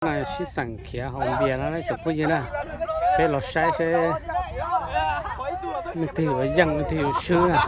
Sib xeem khiav haus npias no tsoom phooj ywg na, peb los saib seb leej twg yuav yeej leej twg yuav swb na.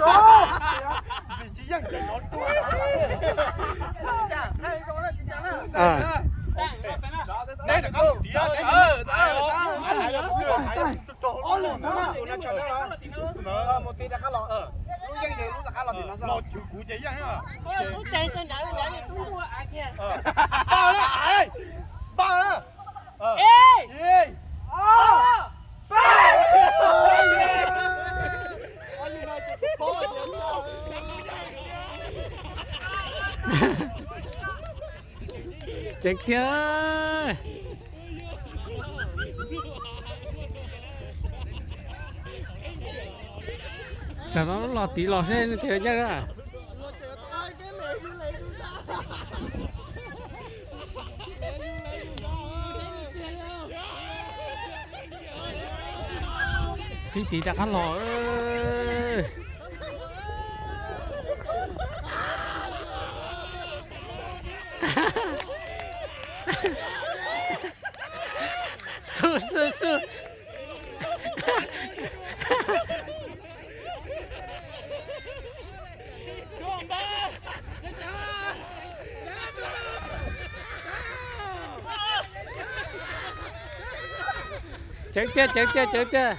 Ceev tiag. Tsam no los tiv los seb nws thiaj yeej na. Qhib tiv rov qab los. Xub xub xub. Ceev tiag, ceev tiag, ceev tiag.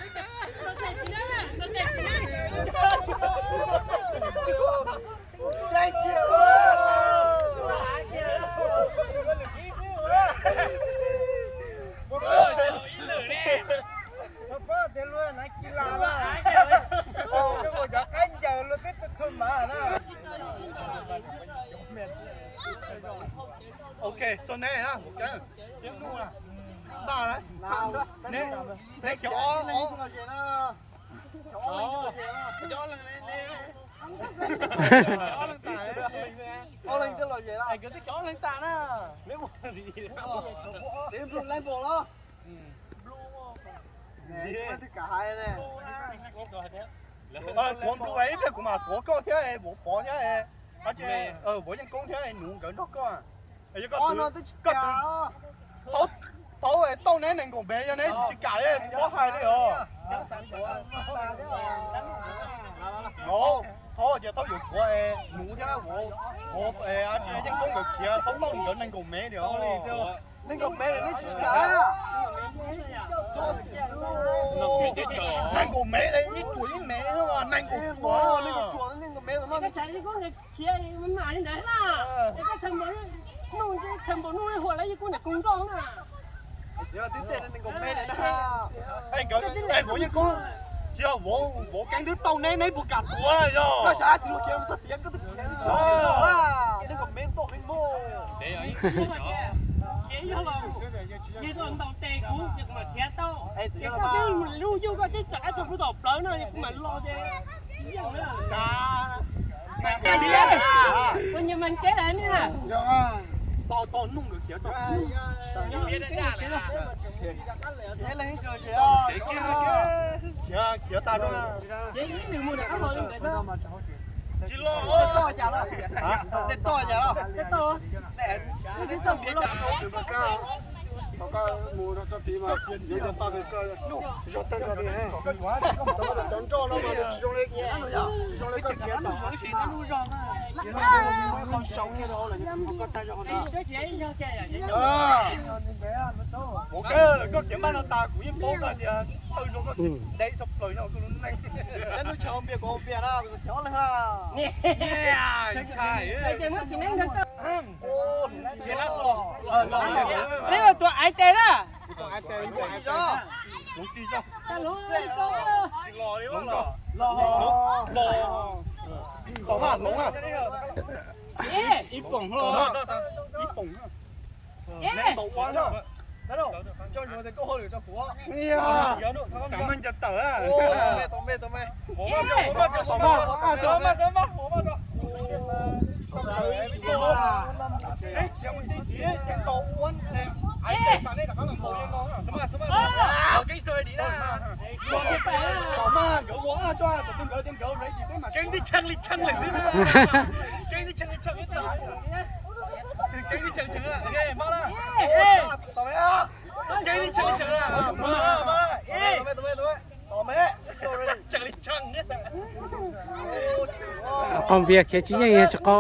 Ok, txog neb na, npaj na, neb khiav ob, ob. Kuv nplua ib pliag kuv mam tuav koj thiab, vauv pov thiab, vauv yeej koob thiab, nuv nkawd nrog koj. Koj tau, tau neb nees nkaum mev, yog neb tsis kam tus pob hais li os. No, thaub tias thaub yuav kuav nuv thiab vauv, vauv tsis yeej koob nkawd khiav, thaub tau nkawd nees nkaum mev li os. Nees nkaum mev, nees nkaum mev, nees nkaum mev li ib cuam ib mev, nees nkaum cuam, nees nkaum cuam, nees nkaum mev. Nkawd, vauv yeej koob, vauv keeb twb tau neb, neb puas kam tuav yog? Nees nkaum mev tau heev mog. Tau, tau nuj nkawd khiav tau. Khiav, khiav tas. Tsis los. Tej toj cas los? Tej toj. Thaum koj mus rau txoj tid mas yuav cov toj kws koj zog tag nrho li. Cov nroj no mas tsis zoo li, tsis zoo li koj khiav tom. Qhov tag zog no. Ua koj khiav npaj no tas kuv yeej paub koj tias tawg zog koj ntev tshaj plaws nyob koj lub neej. Lub tshav ua npias kuv ua npias na, kuv cov leeg na. Peb ua tus aiv tes na. Los, los, los. Ib poom, ib poom. Neb tau ua na. Tso yuav tes koj hauj lwm rau kuv. Kam maj ncaws tawm. Tom mas nkawd ua coj tus nkawd tias nkawd ready peb mas keeb tib tshee li tshee lawm xwb na. Keeb tib tshee li tshee. Keeb tib tshee tshee. Ok, maj na. Qau npias khiav tsis yeej yog tsis qau.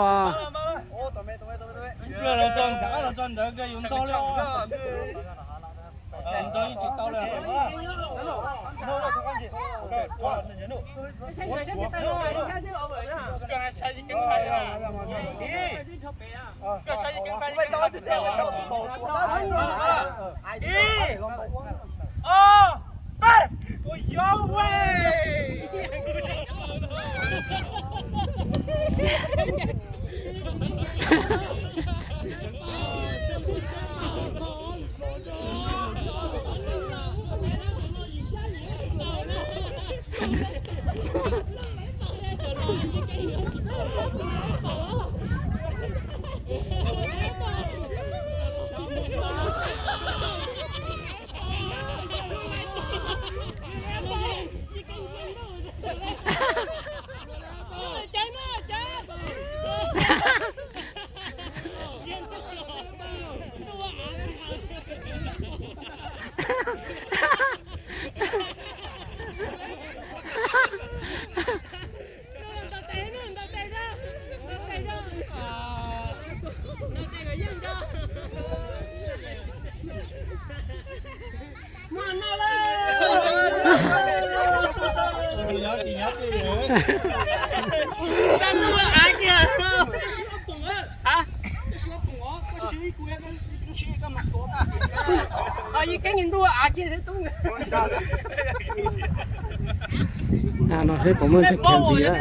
No seb puas muaj ntsis khiav ntxiv lawm.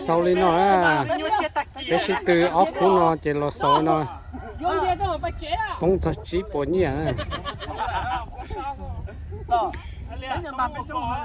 Xaus li no, peb sib tw ob khub no ces los xaus no. Poob txog tsib puas nyiaj.